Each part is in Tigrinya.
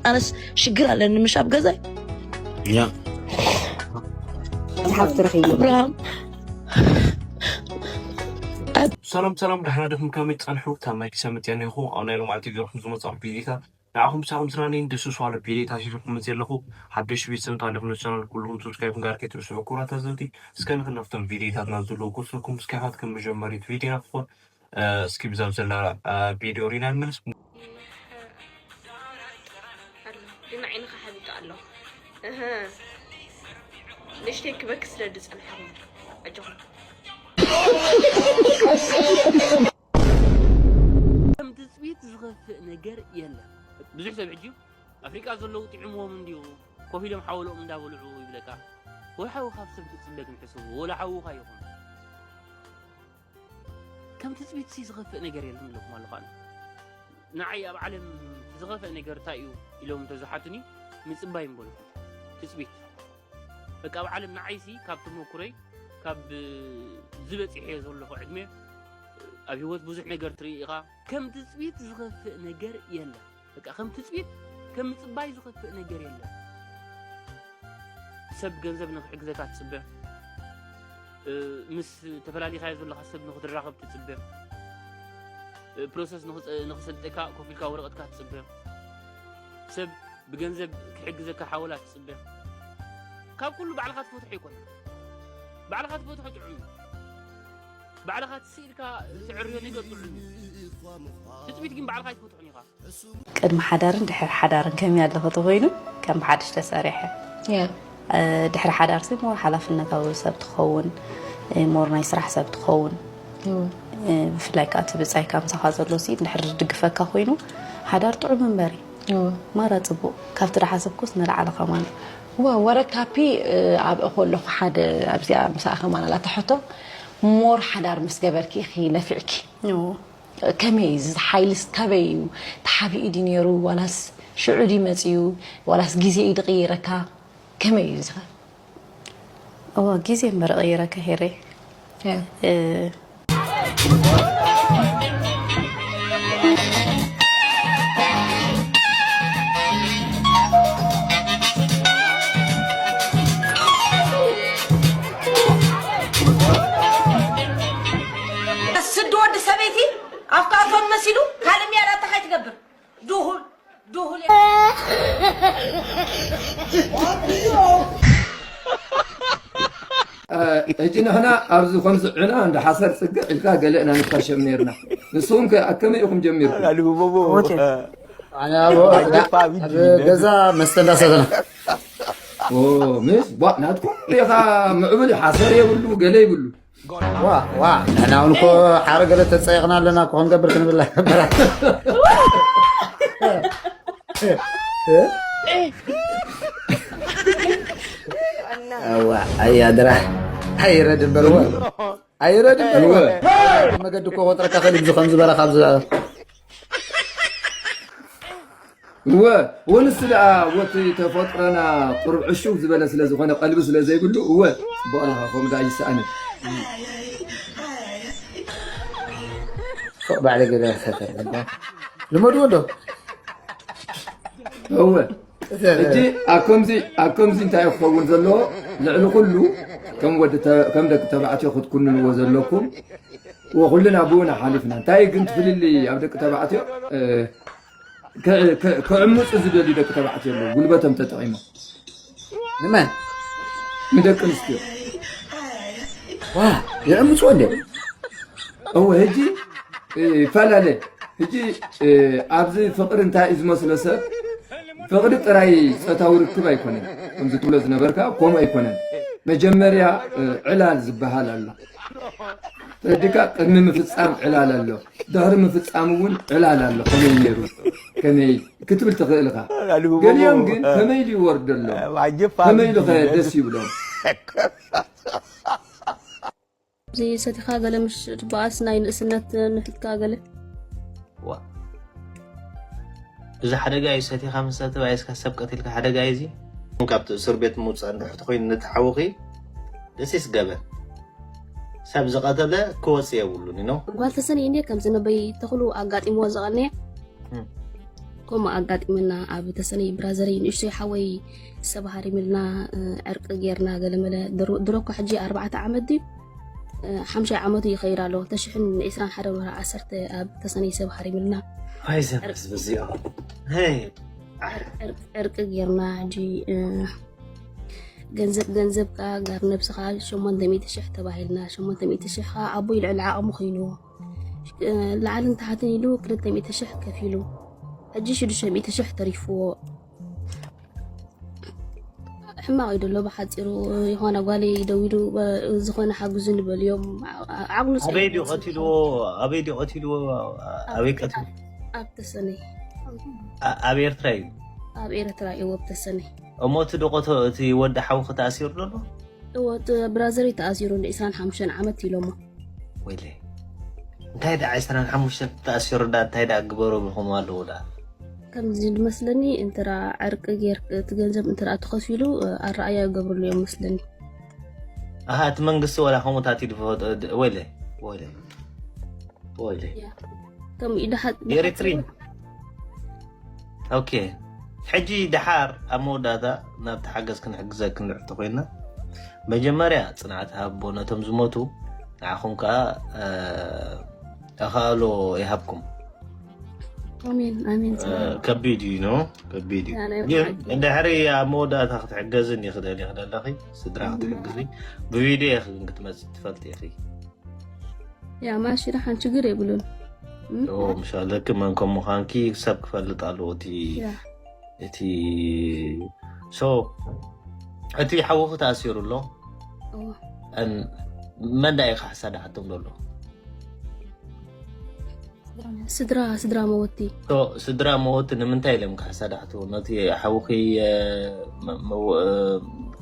ኣነስ ሽግር ኣለኒ ምሽ ኣብ ገዛይ። ያ ዝሓፍቲ ረኺቡ ኣብርሃም ሰላም ሰላም፣ ደሕና ደኹም? ከመይ ትጸንሑ? ታማይ ክሰምት ያኔኹ ኣብ ናይ ሎማዓልቲ ቪዲዮኹም ዝመጻኹ ቪዲዮታት ንዓኹም ምሳኹም ስናነይን ደስሱ ኣሎ ቪዲዮታት ሒዝኩም መጽእ ኣለኹ። ሓደሽ ቤተሰብ እንተለኹም ቻናል ኩልኹም ሰብስክራይብ ጋር ከይትርስዑ ክቡራት ተዘንቲ። እስከ ንኽነፍቶም ቪዲዮታትና ዘለዉ ቁስልኩም እስኪ ሓት ከም መጀመሪት ቪዲዮና ክኾን እስኪ ብዛብ ዘላ ቪዲዮ ሪና ንመለስ። ኣሎ ግን ዓይንኻ ሓቢጡ ኣሎ። እህ ንእሽተይ ክበኪ ስለ ዝጸንሐ ኣጆኹም። ከም ትጽቢት ዝኸፍእ ነገር የለን። ብዙሕ ሰብ ሕጂ ኣፍሪቃ ዘለዉ ጥዕምዎም እንዲዩ ኮፍ ኢሎም ሓወልኦም እንዳበልዑ ይብለካ። ወይ ሓው ካብ ሰብ ትጽበ ግን ሕሰቡ፣ ወላ ሓውኻ ይኹን። ከም ትጽቢት ሲ ዝኸፍእ ነገር የለን ኢለኩም ኣለኹ ኣነ። ንዓይ ኣብ ዓለም ዝኸፍእ ነገር እንታይ እዩ ኢሎም እንተዝሓቱኒ ምጽባይ ምበልኩ። ትጽቢት በቃ ኣብ ዓለም ንዓይሲ ካብ ተመኩረይ ካብ ዝበጺሐዮ ዘለኹ ዕድመ ኣብ ህይወት ብዙሕ ነገር ትርኢ ኢኻ። ከም ትጽቢት ዝኸፍእ ነገር የለን። በቃ ከም ትጽቢት ከም ምጽባይ ዝኸፍእ ነገር የለን። ሰብ ገንዘብ ንክሕግዘካ ትጽበ፣ እ፣ ምስ ተፈላሊኻዮ ዘለኻ ሰብ ንክትራኸብ ትጽበ፣ እ፣ ፕሮሰስ ንክጸ- ንክሰልጠካ ኮፍ ኢልካ ወረቐትካ ትጽበ፣ ሰብ ብገንዘብ ክሕግዘካ ሓወላ ትጽበ። ካብ ኩሉ ባዕልኻ ትፈትሖ ኣይኮነን። ባዕልኻ ትፈትሖ ጥዑም እዩ። ባዕልኻ ትስኢልካ ትዕርዮ ነገር ጥዑም እዩ። ትጽቢት ግን ባዕልኻ ኣይትፈትሖን ኢኻ። ቅድሚ ሓዳርን ድሕሪ ሓዳርን ከመይ ኣለኹ ተኾይኑ ከም ብሓድሽ ተሰሪሐ ያ ድሕሪ ሓዳር ሲ ሞር ሓላፍነታዊ ሰብ ትኸውን ሞር ናይ ስራሕ ሰብ ትኸውን እወ ብፍላይ ከዓ እቲ ብፃይካ ምሳኻ ዘሎ ሲ ድሕሪ ዝድግፈካ ኮይኑ ሓዳር ጥዑም መንበሪ እወ ማራ ፅቡቅ ካብቲ ድሓሰብኩስ ንላዕሊ ከማን ዋ ወረ ካፒ ኣብእ ከለኹ ሓደ ኣብዚኣ ምሳኣ ከማን ኣላ ተሕቶ ሞር ሓዳር ምስ ገበርኪ ኢኺ ነፊዕኪ እዎ ከመይ እዩ እዚ ሓይልስ ካበይ እዩ ተሓቢኡ ድዩ ነይሩ ዋላስ ሽዑ ድዩ መፂኡ ዋላስ ግዜ እዩ ዝቕይረካ ከመይ እዩ እዚ ኸ እዎ ግዜ እምበር ቀይረካ ሄረይ ያ እ፣ ስዲ ወዲ ሰበይቲ ኣፍካቶም መሲሉ ካልእ ሚያዳ እንታይ ትገብር ድሁል ድሁል ሕጂ ንሕና ኣብዚ ከምዚ ዕና እንዳ ሓሰር ፅግዕ ኢልካ ገለ ኢና ንታሸም ነርና ንስኹም ከ ኣከመይ ኢኹም ጀሚርኩም ኣልቦቦ ኣነ ኣብ ኣጀፋ ኣብ ቢጂ ገዛ መስተ እንዳሰተና ኦ፣ ምስ ቧ ናትኩም ዲኻ ምዕብል ሓሰር የብሉ ገለ ይብሉ ዋ ዋ ንሕና እውን እኮ ሓረ ገለ ተፀይቕና ኣለና እኮ ክንገብር ክንብላ ነበራ ዋ ኣያ ድራ ኣይረድ እምበር ዋ ኣይረድ እምበር ዋ መገዲ እኮ ቆጥረካ ከሊብ ዝኸም ዝበረ ካብ እወ ወንስ ደኣ ወቲ ተፈጥሮና ቁሩብ ዕሹው ዝበለ ስለ ዝኾነ ቀልቢ ስለ ዘይብሉ እወ ጽቡቕ ኢኻ ከምኡ ደኣ ይሰኣኒ ፎእ ባዕለ ገለ ሰተ ልመድዎ ዶ እወ ሕጂ ኣብ ከምዚ ኣብ ከምዚ እንታይ እዩ ክኸውን ዘለዎ ልዕሊ ኩሉ ከም ወዲ ተ- ከም ደቂ ተባዕትዮ ክትኩንንዎ ዘለኩም ወኩልና ብኡና ሓሊፍና እንታይ ግን ትፍልሊ ኣብ ደቂ ተባዕትዮ እ፣ ክ- ክ- ክዕምፁ ዝደልዩ ደቂ ተባዕትዮ ኣለዉ ጉልበቶም ተጠቂሞም ንመን ንደቂ ኣንስትዮ ዋ ይዕምፁ እንደ እወ ሕጂ እ፣ ይፈላለ ሕጂ እ፣ ኣብዚ ፍቅሪ እንታይ እዩ ዝመስሎ ሰብ ፍቅሪ ጥራይ ፆታዊ ርክብ ኣይኮነን ከምዚ ትብሎ ዝነበርካ ከምኡ ኣይኮነን መጀመርያ እ፣ ዕላል ዝበሃል ኣሎ ተረዲካ ቅድሚ ምፍፃም ዕላል ኣሎ ድሕሪ ምፍፃም እውን ዕላል ኣሎ ከመይ ነይሩ ከመይ ክትብል ትኽእል ኢኻ ገሊኦም ግን ከመይ ኢሉ ይወርድ ኣሎ ከመይ ኢሉ ኸ ደስ ይብሎም እዚ ሰቲኻ ገለ ምሽ ትበኣስ ናይ ንእስነት ንሕትካ ገለ ዋ እዚ ሓደጋ እዩ ሰቲኻ ምስ ተባኢስካ ሰብ ቀቲልካ ሓደጋ እዩ እዚ ካብቲ እስር ቤት ምውፃእ እንድሕር ተኮይኑ ነቲ ሓውኺ ደሲስ ገበን ሰብ ዝቐተለ ክወፅእ የብሉን ኢኖ ጓል ተሰኒእኒ ከምዚ ነበይ ተኽሉ ኣጋጢምዎ ዝቐልኒ ከምኡ ኣጋጢመና። ኣብ ተሰነይ ብራዘረይ ንእሽተይ ሓወይ ሰብ ሃሪምልና፣ እ፣ ዕርቂ ጌርና ገለመለ። ድሮ ድሮ እኮ ሕጂ ኣርባዕተ ዓመት ድዩ? እ፣ ሓምሻይ ዓመቱ ይኸይድ ኣሎ። ተሽሕን ዕስራን ሓደ ወርሒ ዓሰርተ ኣብ ተሰነይ ሰብ ሃሪምልና። ኣይዘበስ በዚኦ። ሄይ። ዕርቂ ጌርና። ሕጂ፣ እ፣ ገንዘብ ገንዘብ ከኣ ጋር ነብስኻ ሸሞንተ ሚእቲ ሽሕ ተባሂልና። ሸሞንተ ሚእቲ ሽሕ ከኣ ኣቦይ ልዕሊ ዓቕሙ ኮይንዎ፣ እ፣ ላዕልን ታሕትን ኢሉ ክልተ ሚእቲ ሽሕ ከፊሉ። ሕጂ ሽዱሽተ ሚእቲ ሽሕ ተሪፍዎ። ሕማቕ እዩ ደሎ። ብሓፂሩ ይኾነ ጓለይ ደዊሉ፣ እ፣ ዝኾነ ሓግዙ ንበልዮም። ዓ-፣ ዓቕሉ ኣበይ ድዩ ፀይቁ። ቀቲልዎ? ኣበይ ድዩ ቀቲልዎ? ኣበይ ቀቲሉ? ኣብ ተሰነይ። ኣ-፣ ኣብ ኤርትራ እዩ። ኣብ ኤርትራ እዩ፣ ኣብ ተሰነይ። እሞ እቲ ደቆቶ እቲ ወዲ ሓውኺ ተኣሲሩ ደሎ? እዎ፣ እቲ ብራዘረይ ተኣሲሩ ን ዕስራን ሓሙሽተን ዓመት ኢሎሞ። ወይለይ፣ እንታይ ደኣ ዕስራን ሓሙሽተን ተኣሲሩ ዳ እንታይ ደኣ ግበሩ ብልኹም ኣለዉ ዳ? ከምዚ ዝመስለኒ እንተራ ዕርቂ ጌር እቲ ገንዘብ እንተራ ተኸፊሉ፣ እ፣ ኣረኣያ ይገብርሉ እዮም መስለኒ። ኣሃ፣ እቲ መንግስቲ ወላ ከምኡታት እዩ ዝፈ-፣ ወይለይ፣ ወይለይ፣ ወይለይ። ያ። ከም ኢድሓ-፣ ኤሪትሪ። ኦኬ። ሕጂ ደሓር ኣብ መወዳእታ ናብቲ ሓገዝ ክንሕግዘኪ ንርኢ እንተኾይና፣ መጀመርያ ጽንዓት ሃቦ ነቶም ዝሞቱ፣ ንዓኹም ከኣ፣ እ፣ ኣኻእሎ ይሃብኩም። ኣሜን፣ ኣሜን። እ፣ ከቢድ እዩ፣ ኖ? ከቢድ እዩ። ያ፣ ናይ ግን ብሓቂ። ድሕሪ ኣብ መወዳእታ ክትሕገዝን ይኽእል ይኽእል ኣለኺ፣ ስድራ ክትሕግዚ፣ ብቪድዮ ኢኺ ግን ክትመጽእ ትፈልጢ ኢኺ። ያ፣ ማሺ፣ ደሓን ችግር የብሉን። እም? ኦ፣ ምሻለኪ መን ከም ምዃንኪ ሰብ ክፈልጥ ኣለዎ። እቲ፣ ያ። እቲ፣ ሶ፣ እቲ ሓውኺ ተኣሲሩ ኣሎ። እዎ። እን-፣ መን ዳ ኢኻ ሓሳዳሓቶም ዘሎ? ስድራ፣ ስድራ መወቲ። ሶ፣ ስድራ መወቲ ንምንታይ ኢሎም ክሓሳዳሕቱ? ነቲ ሓውኺ፣ እ፣ መ-፣ መ-፣ እ፣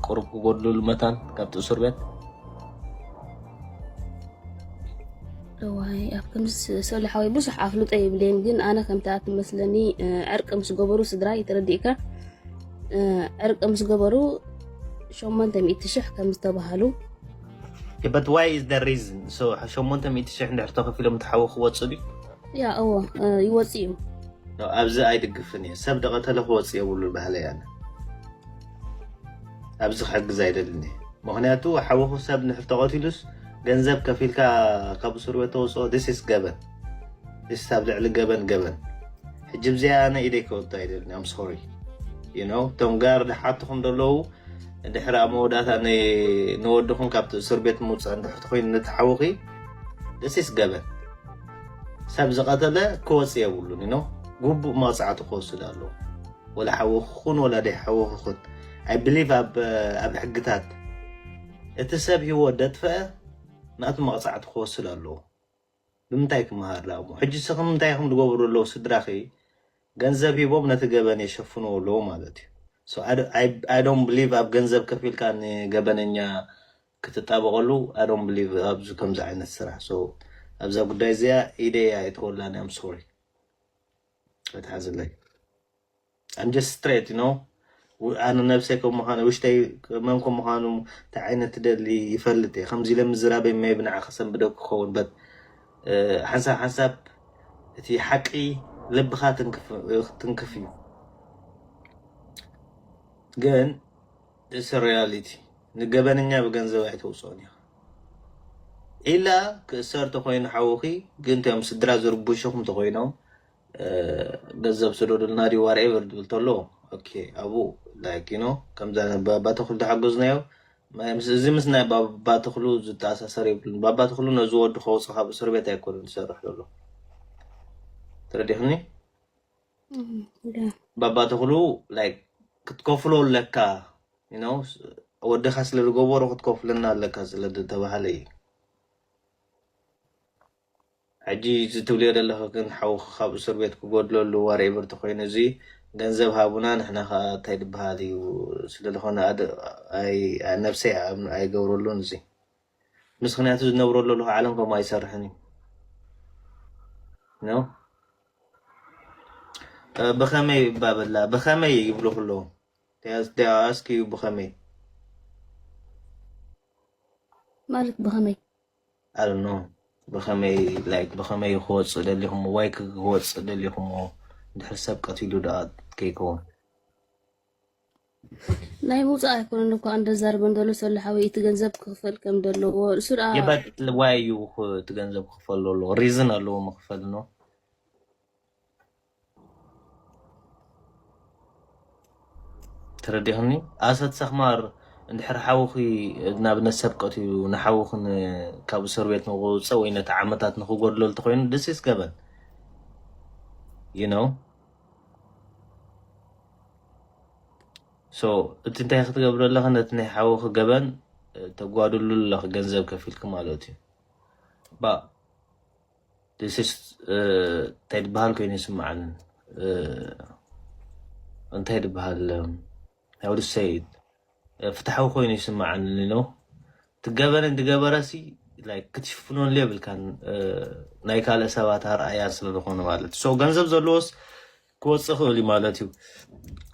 ቁሩብ ክጎድልሉ መታን ካብቲ እስር ቤት? እዋይ፣ ኣብ ከምዚ ስ-፣ ሰሉ ሓወይ ብዙሕ ኣፍልጦ የብለይን፣ ግን ኣነ ከምታ ትመስለኒ፣ እ፣ ዕርቂ ምስ ገበሩ ስድራ ይተረዲእካ፣ እ፣ ዕርቂ ምስ ገበሩ ሸሞንተ ሚእቲ ሽሕ ከም ዝተባሃሉ። But why is the reason? So፣ ሸሞንተ ሚእቲ ሽሕ እንድሕር ተኸፊሎም እቲ ሓዊ ክወጽእ ድዩ? ያ፣ እዎ፣ እ፣ ይወጽእ እዩ። No፣ ኣብዚ ኣይድግፍን እየ። ሰብ ደቐተለ ክወጽእ የብሉ ባህለ ያነ። ኣብዚ ክሕግዝ ኣይደልን እየ። ምኽንያቱ ሓውኹ ሰብ እንድሕር ተቐቲሉስ ገንዘብ ከፊልካ ካብ እስር ቤት ተውፅኦ፣ this is ገበን። This is ኣብ ልዕሊ ገበን ገበን። ሕጂ ብዚኣ ኣነ ኢደይ ከወዶ ኣይደልን፣ I'm sorry። You know፣ እቶም ጋር ድሓትኹም ደለዉ ድሕሪ ኣብ መወዳእታ ን-፣ ንወድኹም ካብቲ እስር ቤት ምውፃእ እንድሕር ተኾይኑ ነቲ ሓውኺ፣ this is ገበን። ሰብ ዝቐተለ ክወፅእ የብሉን፣ you know፣ ግቡእ መቕፃዕቲ ክወስድ ኣለዎ። ወላ ሓውኺ ኩን ወላ ደይ ሓውኺ ኩን። I believe ኣብ፣ ኣብ ሕግታት እቲ ሰብ ህይወት ደጥፈአ ናቱ መቕፃዕቲ ክወስድ ኣለዎ። ብምንታይ ክመሃር ደኣ እሞ? ሕጂ ስኽም እንታይ ኢኹም ዝገብሩ ኣለዉ? ስድራኺ ገንዘብ ሂቦም ነቲ ገበን የሸፍንዎ ኣለዉ ማለት እዩ። So I d-, I, I don't believe ኣብ ገንዘብ ከፊልካ ንገበነኛ ክትጣበቐሉ፣ I don't believe ኣብዚ ከምዚ ዓይነት ስራሕ። So ኣብዛ ጉዳይ እዚኣ ኢደይ ኣይትወላን፣ I'm sorry። ኣይትሓዝለይ። I'm just straight, you know። ው-፣ ኣነ ነብሰይ ከም ምዃኑ፣ ውሽጠይ መን ከም ምዃኑ፣ እንታይ ዓይነት ትደሊ ይፈልጥ እየ። ከምዚ ኢለ ምዝራበይ maybe ንዓኻ ሰንብደኩ ክኸውን፣ but፣ እ፣ ሓንሳብ ሓንሳብ እቲ ሓቂ ልብኻ ትንክፍ፣ ትንክፍ እዩ። ግን it's a reality። ንገበነኛ ብገንዘብ ኣይተውፅኦን ኢኻ። ኢላ ክእሰር ተኾይኑ ሓውኺ፣ ግን እቶም ስድራ ዝርብሹኹም ተኾይኖም፣ እ፣ ገንዘብ ስደዱልና ድዩ whatever ዝብል ተሎ፣ ኦኬ፣ ኣብኡ፣ like፣ you know፣ ከምዛ ባባ ተኽሉ ዝሓገዝናዮ፣ ምስ፣ እዚ ምስ ናይ ባባ ተኽሉ ዝተኣሳሰር የብሉን። ባባ ተኽሉ ነዚ ወዲ ከውፅእ ካብ እስር ቤት ኣይኮነን ዝሰርሕ ዘሎ። ተረዲኽኒ? እም፣ ያ። ባባ ተኽሉ፣ like፣ ክትከፍሎ ኣለካ፣ you know፣ ወድኻ ስለ ዝገበሮ ክትከፍለና ኣለካ ስለ ዝተባሃለ እዩ። ሕጂ እዚ ትብልዮ ዘለኺ ግን ሓውኺ ካብ እስር ቤት ክጎድለሉ whatever ተኾይኑ፣ እዚ ገንዘብ ሃቡና፣ ንሕና ኸዓ እንታይ ዝበሃል እዩ ስለ ዝኾነ ኣደ-፣ ኣይ-፣ ነብሰይ ኣም-፣ ኣይገብረሉን። እዚ ምስ ምኽንያቱ ዝነብረሉ ዘለኹ ዓለም ከምኡ ኣይሰርሕን እዩ። No? እ፣ ብኸመይ ባበላ? ብኸመይ ይብሉ ኩለዉ? They ask፣ they ask you ብኸመይ? ማለት ብኸመይ? I don't know። ብኸመይ፣ like፣ ብኸመይ ክወፅእ ደሊኹም? ዋይ ክወፅእ ደሊኹም? ድሕሪ ሰብ ቀቲሉ ደኣ ከይከውን። ናይ ምውፃእ ኣይኮነን እኳ እንደዛርበን ዘሎ ሰሉ ሓወይ፣ እቲ ገንዘብ ክኽፈል ከም ዘለዎ እሱ ደኣ የበት ዋይ እዩ እቲ ገንዘብ ክኽፈል ዘሎ ሪዝን ኣለዎ መኽፈል ነው። ተረዲኽኒ? ኣሰት ሰኽማር እንድሕር ሓውኺ ናብነት ሰብ ቀትሉ ንሓውኺ ን- ካብ እስር ቤት ንክውፅእ ወይ ነቲ ዓመታት ንክጎድሎ እንተኮይኑ this is ገበን you know so እቲ እንታይ ክትገብሩ ኣለኺ ነቲ ናይ ሓውኺ ገበን ተጓድሉ ኣለኺ ገንዘብ ከፊልኪ ማለት እዩ ባ this is እንታይ ዝበሃል ኮይኑ ይስምዓኒ እንታይ ዝበሃል how to say it ፍትሓዊ ኮይኑ ይስምዓኒ ነው ትገበረ እንድገበረ ሲ ክትሽፍኖን የብልካን ናይ ካልእ ሰባት ኣርኣያ ስለዝኾነ ማለት so ገንዘብ ዘለዎስ ክወፅእ ክእል እዩ ማለት እዩ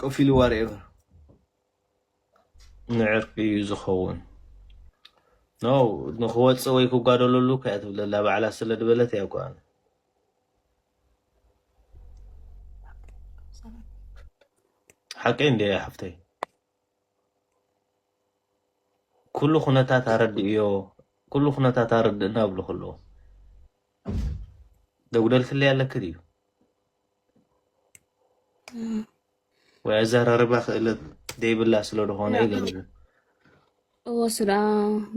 ከፊሉ whatever ንዕርቂ እዩ ዝኸውን no ንክወፅእ ወይ ክጓደለሉ ከያ ትብለላ ባዕላ ስለ ዝበለት እያ ጓ ሓቀይ እንደ ሓፍተይ ኩሉ ኩነታት ኣረድእዮ ኩሉ ኩነታት ኣረድእና እብሉ ከለዉ ደጉደል ክለይ ኣለክ ድዩ ወይ ኣዘራርባ ክእለት ደይብላ ስለ ዝኾነ ይገርም እዎ ስራ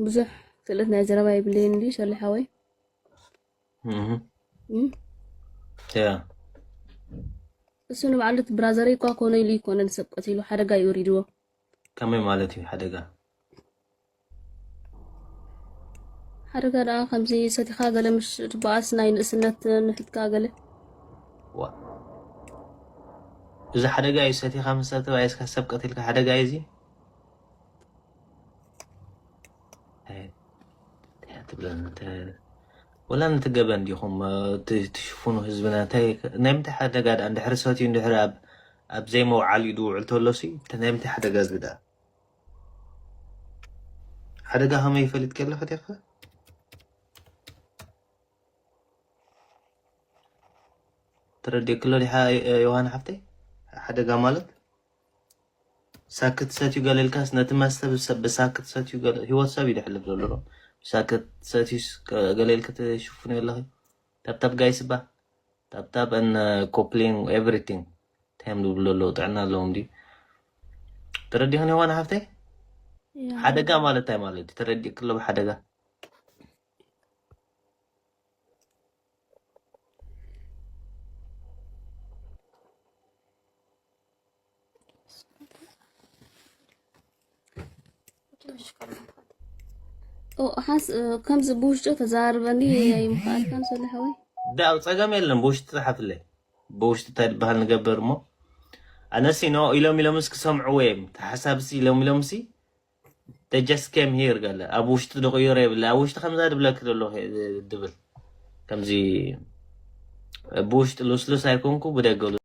ብዙሕ ክእለት ናይ ዘረባ ይብለይን ድዩ ሰሉ ሓወይ እህ እም? ያ እሱ ንባዕሉ እቲ ብራዘረይ እኳ ኮነ ኢሉ ይኮነ ንሰብ ቀቲሉ ሓደጋ እዩ ወሪድዎ ከመይ ማለት እዩ ሓደጋ ሓደጋ ደኣ ከምዚ ሰቲኻ ገለ ምሽ ትበኣስ ናይ ንእስነት ንሕትካ ገለ ዋ እዚ ሓደጋ እዩ ሰቲኻ ምስ ተባይስካ ሰብ ቀቲልካ ሓደጋ እዩ እዚ ትብለን ወላ ነቲ ገበን ዲኹም ትሽፍኑ ህዝብና እንታይ ናይ ምንታይ ሓደጋ ደኣ እንድሕሪ ሰትዩ እንድሕሪ ኣብ ኣብ ዘይመውዓል እዩ ድውዕል ተሎ ሲ ናይ ምንታይ ሓደጋ እዚ ደኣ ሓደጋ ከመይ ይፈልጥ ከለኸ ዲኻ ተረዲእክሎ ዲኻ ዮሃን ሓፍተይ ሓደጋ ማለት ሳክት ሰትዩ ገለ ኢልካስ ነቲ መስተ ብሰ- ብሳክት ሰትዩ ገለ- ህይወት ሰብ እዩ ድሕልፍ ዘሎ ዶ? ብሳክት ሰትዩስ ከ- ገለ ኢልክ ትሽፍኑ ኣለኺ ታብታብ ጋይስ ባ ታብታብ ን ኮፕሊንግ ኤቭሪቲንግ ታይም ዝብሉ ኣለዉ ጥዕና ኣለዎም ድዩ ተረዲኽን ይኾነ ሓፍተይ ሓደጋ ማለት እንታይ ማለት እዩ ተረዲእክሎ ብሓደጋ ሓስ ከምዚ ብውሽጡ ተዛርበኒ ኣይምኽኣልካን ሰለ ሓወይ ዳው ፀገም የለን ብውሽጢ ፀሓፍለይ ብውሽጢ እንታይ ዝበሃል ንገበር እሞ ኣነሲ ኖ ኢሎም ኢሎምስ ክሰምዕዎ እዮም ተሓሳብሲ ኢሎም ኢሎምሲ just came here ገለ ኣብ ውሽጢ ድቕይሮ የብለ ኣብ ውሽጢ ከምዛ ድብለክ ዘሎ ድብል ከምዚ ብውሽጢ ልስሉስ ኣይኮንኩ ብደገ